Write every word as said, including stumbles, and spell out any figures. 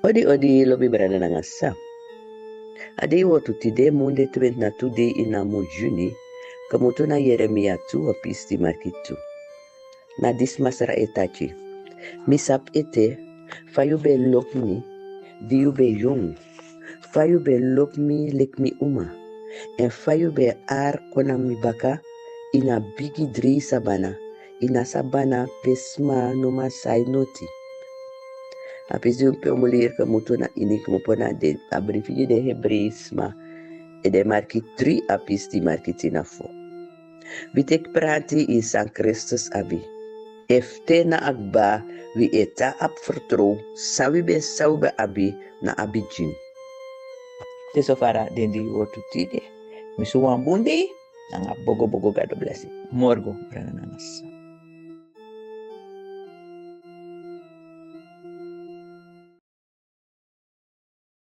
Odi odi lobi brada nanga sa. A dei wortu tide munde twenti na tu dei ini a mun juni. Kamutu na Yeremia tu a pisti marki tu. Na disi Masra e taki. Mi sabi ete fa yu ben lobi mi di yu ben yongu. Fa yu ben lobi mi leki mi uma. Èn fa yu ben ari kon na mi baka ini a bigi drei sabana. Ini a sabana pe sma no man sai noti. A pisi pe un mu liri kamutu na ini kmopo na den a brifi gi den Hebreisma. Ede marki tri a pisti marki tin na fo. Wi teki pranti ini san Kristus abi. Efu te na a kba wi e tan abi fertrow san wi ben san wi ben abi na a bigin. Te so fara den di yu wortu tide. Mi si wan bun dei nanga bogo bogo Gado blesi. Morgo brada nanga sa.